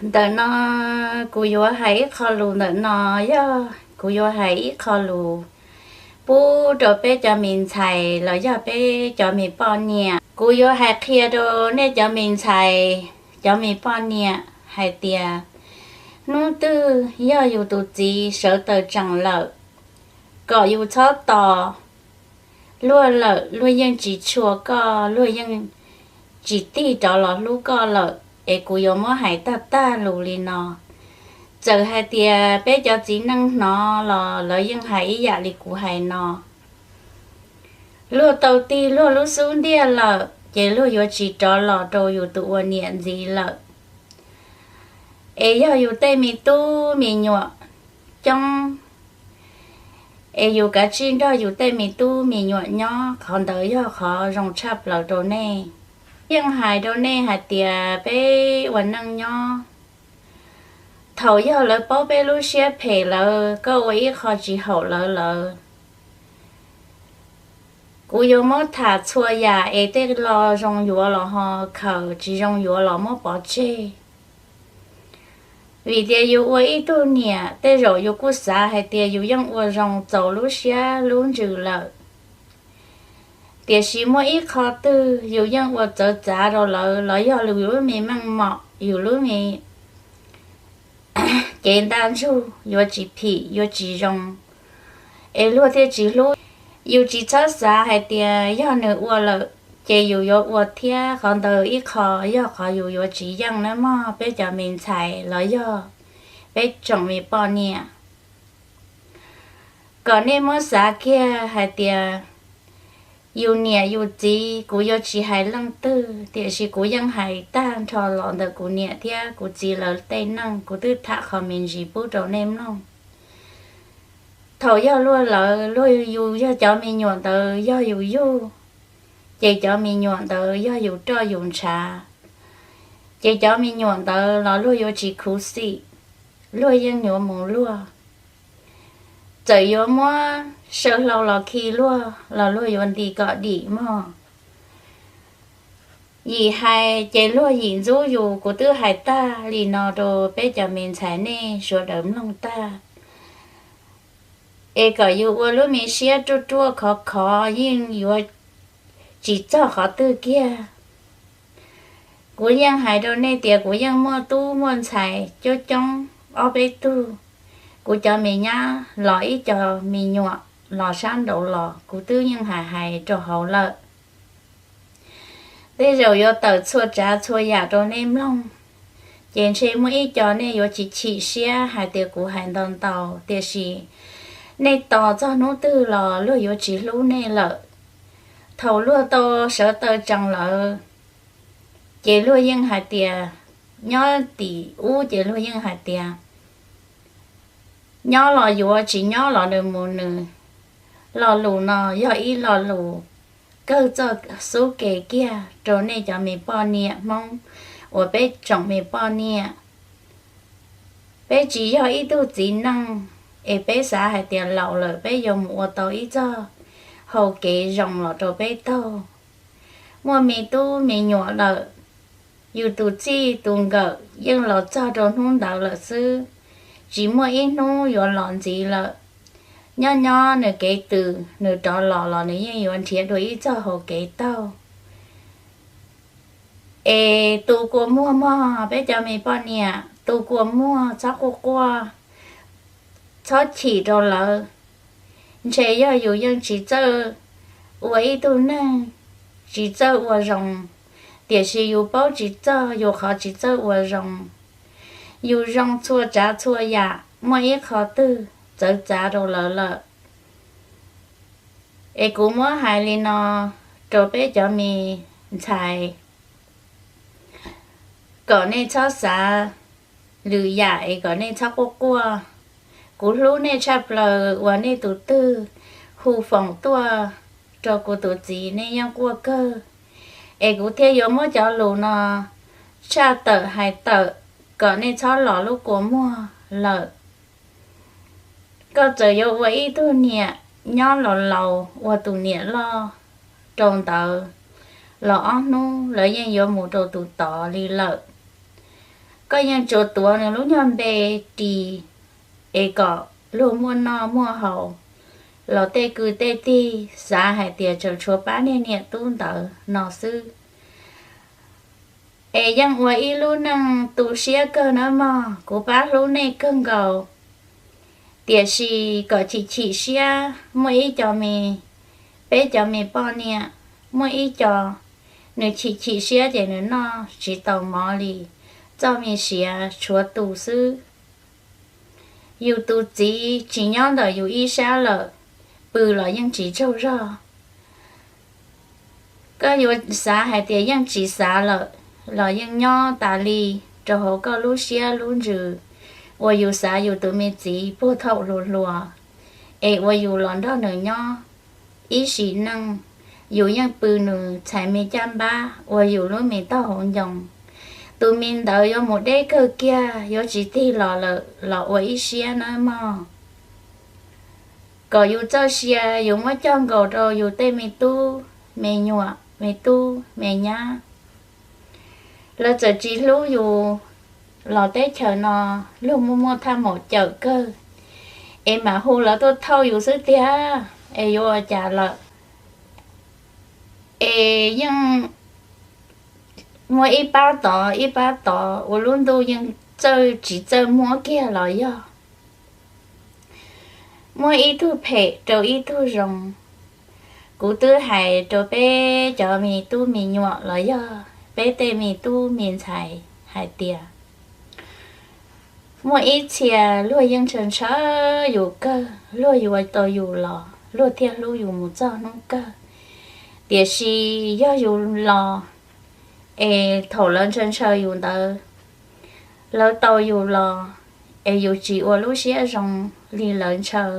Ntawm no kuv yuav hais ib qho lus, ntawm no yog kuv yuav hais ib qho lus pub rau peb cov me ntxhais los yog peb cov me poj niam. Kuv yuav hais qhia rau nej cov me ntxhais, cov me poj niam hais tias hnub twg yog yus tus txiv sawv taws tsees lawm, kom yus txhob tos luag lawm, luag yeej tsis tshua koj, luag yeej tsis tig rov los hlub koj lawm. Es kuv yuav muab hais tag tag lus li no. Txawm hais tias peb cov txiv neej hnov los lawv yeej hais ib yam li kuv hais no. Luag tau tig luag lub xub ntiag lawm ces luag yuav tsis rov los rau yus tus ua niam ntxiv lawm. Es yog yus tej me tub me nyuam coob, es yus kav tsij nrog yus tej me tub me nyuam nyob, qhov ntawd yog qhov zoo tshaj plaws rau nej. Yeej hais rau nej hais tias peb ua neej nyob, thaum yog lawv paub peb lub siab phem lawm, koj ua ib qho tsis haum lawv lawm. Kuv yuav muab tham txhua yam es tej lo zoo yuav los ho khaws, tsis zoo yuav los muab pov tseg. Vim tias yus ua ib tug niam, tej zaum yus kuj xav hais tias yus yeej ua zoo txaus lub siab lub ntsws lawm, tiam sis muaj ib qho twg yus yeej ua txawv txav rau lawv, los yog yus lub me meej mom, yus lub me cev ntaj ntsug yuav tsis phim, yuav tsis zoo, es luag thiaj tsis hlub. Yus tsis txhob xav hais tias yog nws ua lawm ces yus yuav ua thiab. Qhov ntawd ib qho yog qhov yus yuav tsis yeej nawb mog peb cov me ntxhais los yog peb tsoom me poj niam. Kom nej muab xav kiag hais tias yus niam yus txiv, kuv yuav tsis hais leej twg, tiam sis kuv yeej hais tag nrho los ntawm kuv niam thiab kuv txiv lawv tej neej, kuv twb tham qho me ntsis pub rau nej mloog. Thaum yog luag lawv, luag yus yog cov me nyuam ntawd yog yus yug, ces cov me nyuam ntawd yog yus roj yus ntshav, ces cov me nyuam ntawd los luag yuav tsis khuv xim, luag yeej yuav mus luag. Txawm yuav muab saw hlau los khi luag los luag yuav nti kom dim mog. Yim hais ces luag yim ntxub yus, kuv twb hais tag li no rau peb cov me ntxhais nej sawv daws mloog tag, es kom yus ua lub me siab ruaj ruaj khov khov, yeej yuav tsis txog qhov twg kiag. Kuv yeej hais rau nej tias kuv yeej muaj tub muaj ntxhais coob coob ob peb tug. Kuv cov me nyab los ib co me nyuam los sab nraud los kuv twb yeej hais hais rau hauv lawm. Tej zaum yuav tawm txhua tsav txhua yam rau nej mloog, ces ntshe muaj ib co nej yuav tsis chim siab hais tias kuv hais ntau ntau, tiam sis nej tos txog hnub twg los luag yuav tsis hlub nej lawm. Thaum luag tau sawv taw tsees lawm, ces luag yeej hais tias, nyob tim ub ces luag yeej hais tias, nyob los yuav, tsis nyob los nws mus nws. Lo lus no yog ib lo lus kawg txoj xub ke kiag rau nej cov me poj niam Hmoob uas peb tsoom me poj niam. Peb tsis yog ib tug txiv neej es peb xav hais tias laus lawm peb yuav mus ua tau ib txoj hau kev zoo los rau peb taug. Muaj me tub me nyuam lawm, yus tus txij tus nkawm yeej los txog rau hnub ntawd lawm xwb, tsis muaj ib hnub yuav los ntxiv lawm. Nyob nyob nws kev tws nws rov los los nws yeej yuav nrhiav dua ib txoj hau kev taug. Es tu kua muag mog peb cov me poj niam, tu kua muag, txhob quaj quaj, txhob chim rau lawv. Ntshe yog yus yeej tsis txawj ua ib tug neeg, tsis txawj ua zoo, tiam sis yus paub tsis txog yus qhov tsis txawj ua zoo. Yus zoo txhua tsav txhua yam, muaj ib qho twg txawv txav rau lawv lawm. Es kuv muab hais li no rau peb cov me ntxhais, kom nej txhob xav lwm yam es kom nej txhob quaj quaj. Kuv hlub nej tshaj plaws uas nej tus twg hu foom tuaj rau kuv tus txiv nej yeej quaj kawg. Es kuv thiaj yuav muab cov lus no tshaj tawm hais tawm kom nej txhob los lub kua muag lawm. Koj txawm yuav ua ib tug niam nyob los laus ua tus niam loj rau ntawd los ob hnub lawv yeej yuav mus rau tus tod li lawm. koj yeej tsuas tuav nws lub nyuag npe ris es kom luag muaj noj muaj haus, los tej kwv tej tij xav hais tias tseem tshuav pab niag niam tub ntawd no xwb. Es yeej ua ib lub neej tu siab kawg nawb mog, kuv pab hlub nej kawg nkaus. Tiam sis kom chim chim siab, muaj ib co me, peb cov me poj niam, muaj ib co nws chim chim siab ces nws noj tsis tau mov li, txoj me siav tshuav tu xwb. Yus tus txiv tsis nyob ntawm yus ib sab lawm, pw los yeej tsis tsaug zog. Koj yuav xav hais tias yeej tsis xav lawm los yeej nyob tas li rau hauv koj lub siab lub ntsws uas yus xav yus tus me txiv puag thaum hluas hluas, es uas yus los nrog nws nyob ib sim neej, yus yeej pw nws txhais me caj npab ua yus lub me taub hau ncoo. Tus me ntawd yuav mus deb kawg kiag, yuav tsis tig los lawm los ua ib siab nawb mog. Kom yus txoj sia yus muab coj nkaus rau yus tej me tub me nyuam me tub me nyab. Lawv txawm tsis hlub yus los teb chaws no luag muaj muaj thaj maum cawm kawg, es mam hu lawv tuaj thauj yus xwb tiag, es yuav ua cas lawm. Es yeej muaj ib pab tod ib pab tod ua lub ntuj yeej txawj tsis txawj muab kiag los yog. Muaj ib tug phem rau ib tug zoo. Kuv twb hais rau peb cov me tub me nyuam los yog peb tej me tub me ntxhais hais tias, muaj ib txhia luag yeej ntshaw ntshaw yus kawg, luag yuav tau yus los luag thiaj hlub yus mus txog hnub kawg. Tiam sis yog yus los, es thaum lawv ntshaw ntshaw yus ntawd, lawv tau yus los, es yus tsis ua lub siab zoo li lawv ntshaw,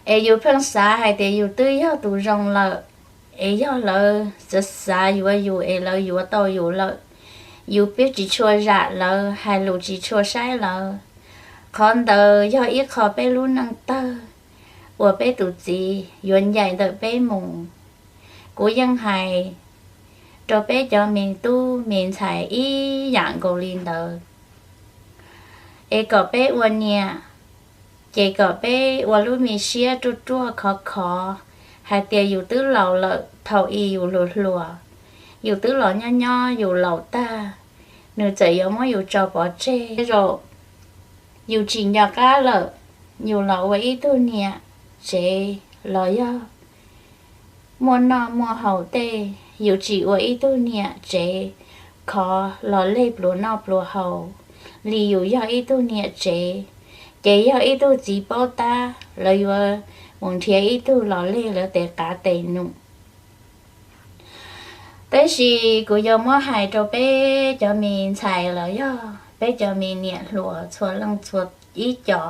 es yus pheej xav hais tias yus twb yog tus zoo lawm, es yog lawv xav yuav yus es lawv yuav tau yus lawm, yus pib tsis tshua zam lawv, hais lus tsis tshua saib lawv. Qhov ntawd yog ib qho peb lub neej tawg uas peb tus txiv yuav ncaim ntawm peb mus. Kuv yeej hais rau peb cov me tub me ntxhais ib yam nkaus li ntawd, es kom peb ua niam, ces kom peb ua lub me siab ruaj ruaj khov khov hais tias yus twb laus lawm, thaum ub yus hluas hluas, yus twb los nyob nyob yus laus tag, nws txawm yuav muab yus tso pov tseg, tej zaum yus tsis nco qab lawm, yus los ua ib tug niam tsev los yog muaj noj muaj haus tej, yus tsis ua ib tug niam tsev khov los leg pluas noj pluas haus li yus yog ib tug niam tsev. Ces yog ib tug txiv paub tab, lawv yuav mus nrhiav ib tug los leg lawv tes qav tes num. Tab sis kuv yuav muab hais rau peb cov me ntxhais los yog peb cov me niam hluas txhua leej txhua ib co,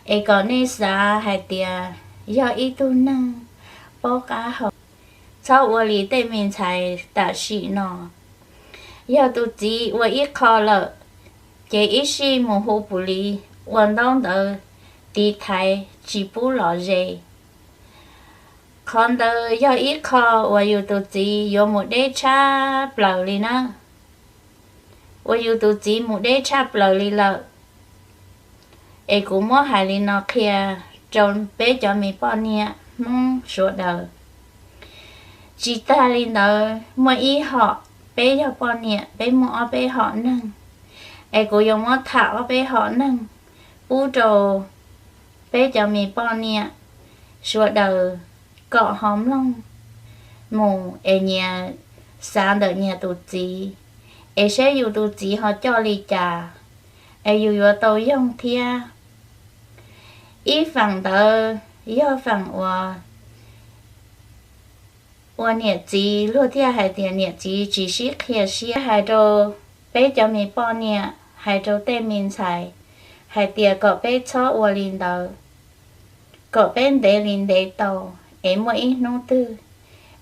es kom nej xav hais tias yog ib tug neeg paub qab hau, txhob ua li tej me ntxhais tam sim no. Yog tus txiv ua ib qho lawm, ces ib sij mus hu pus li, ua ntaub ntawv tiv thaiv tsis pub los ze. Qhov ntawd yog ib qho uas yus tus txiv yuav mus deb tshaj plaws li na, uas yus tus txiv mus deb tshaj plaws li lawm. Es kuv muab hais li no qhia rau peb cov me poj niam Hmoob sawv daws. Tsis tag li ntawd, muaj ib hom, peb yog poj niam peb muaj ob peb hom neeg, es kuv yuav muab tham ob peb hom neeg pub rau peb cov me poj niam sawv daws kom ho mloog mus es nyias xav ntawm nyias tus txiv, es saib yus tus txiv ho coj li cas, es yus yuav tau yoog thiab. Ib feem ntawd yog feem uas ua niam txiv luag thiaj hais tias niam txiv tsis sib qhia siab. Hais rau peb cov me poj niam, hais rau tej me ntxhais hais tias kom peb txhob ua li ntawd, kom peb ntev li ntev tau, es muaj ib hnub twg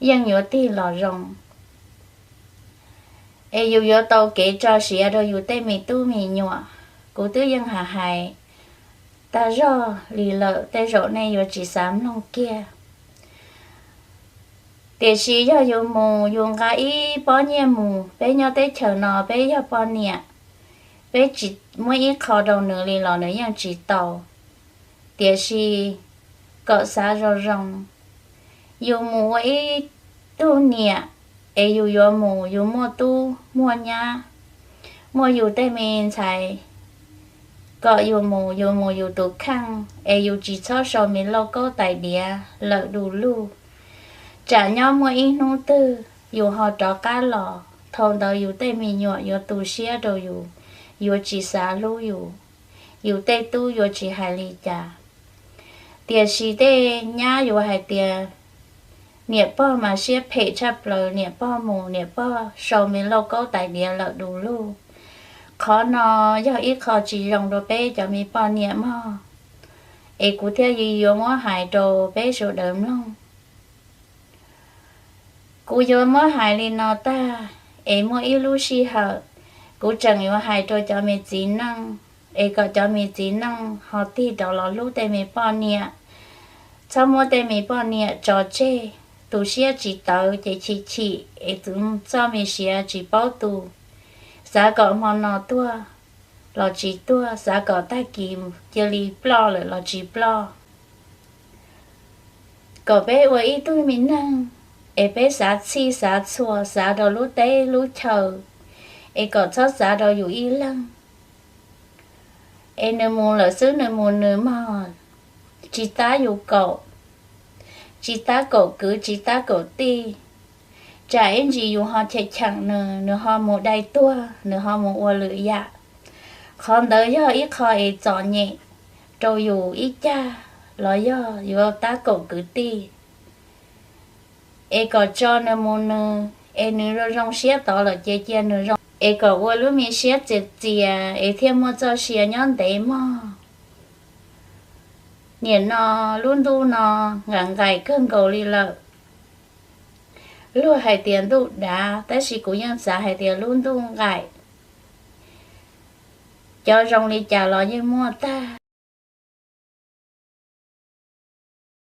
yeej yuav tig los zoo. Es yus yuav tau kev tso siab rau yus tej me tub me nyuam. Kuv twb yeej hais hais tag zog li lawm, tej zaum nej yuav tsis xav mloog kiag. Tiam sis yog yus mus yus nqa ib pob nyiaj mus, peb nyob teb chaws no peb yog poj niam, peb tsis muab ib qho rau nws li los nws yeej tsis tau. Tiam sis kom xav zoo zoo, yus mus ua ib tug niam, es yus yuav mus yus muaj tub muaj nyab, muaj yus tej me ntxhais, kom yus mus yus mus yus tus kheej, es yus tsis txhob sau me lauj kaub tais diav lawm du lug. Tsam nyob muaj ib hnub twg yus ho rov qab los, thaum ntawd yus tej me nyuam yuav tu siab rau yus, yuav tsis xav hlub yus, yus tej tub yuav tsis hais li cas. Tiam sis tej nyab yuav hais tias, niam pog mas siab phem tshaj plaws, niam pog mus niam pog sau me lauj kaub tais diav lawm du lug. Qhov no yog ib qho tsis zoo rau peb cov me poj niam mog, es kuv thiaj yuav muab hais rau peb sawv daws mloog. Kuv yuav muab hais li no tag, es muaj ib lub sij hawm kuv tseem yuav hais rau cov me txiv neej, es kom cov me txiv neej ho tig rov los hlub tej me poj niam, txhob muab tej me poj niam tso tseg. Tu siab tsis tawv ces chim chim es txoj me siav tsis paub tu, xav kom hmo no tuag los tsis tuag, xav kom tag kis cia li ploj lawm los tsis ploj. Kom peb ua ib tug me neeg, es peb xav txhij xav txhua, xav rau lub teb lub chaw, es kom txhob xav rau yus ib leeg. Es nws mus lawm xwb nws mus nws mog, tsis tab yus kaum, tsis tab kaum kwv tsis tab kaum tij. Tsam ib ntsis yus ho cheem cheem nws, nws ho mus dai tuag, nws ho mus ua lwm yam. Qhov ntawd yog ib qho es txom nyem rau yus ib cag, los yog yuav tab kaum kwv tij. Es kom tso nws mus nws, es nws zoo zoo siab tod lawm ces cia nws zoo, es kom ua lub me siab txias txias es thiaj muaj txoj sia nyob ntev mog. Nim no lub ntuj no nqaim nqaim kawg nkaus li lawm. Luag hais tias ntuj dav, tab sis kuv yeej xav hais tias lub ntuj nqaim. Cov zoo li cas los yeej muaj tag.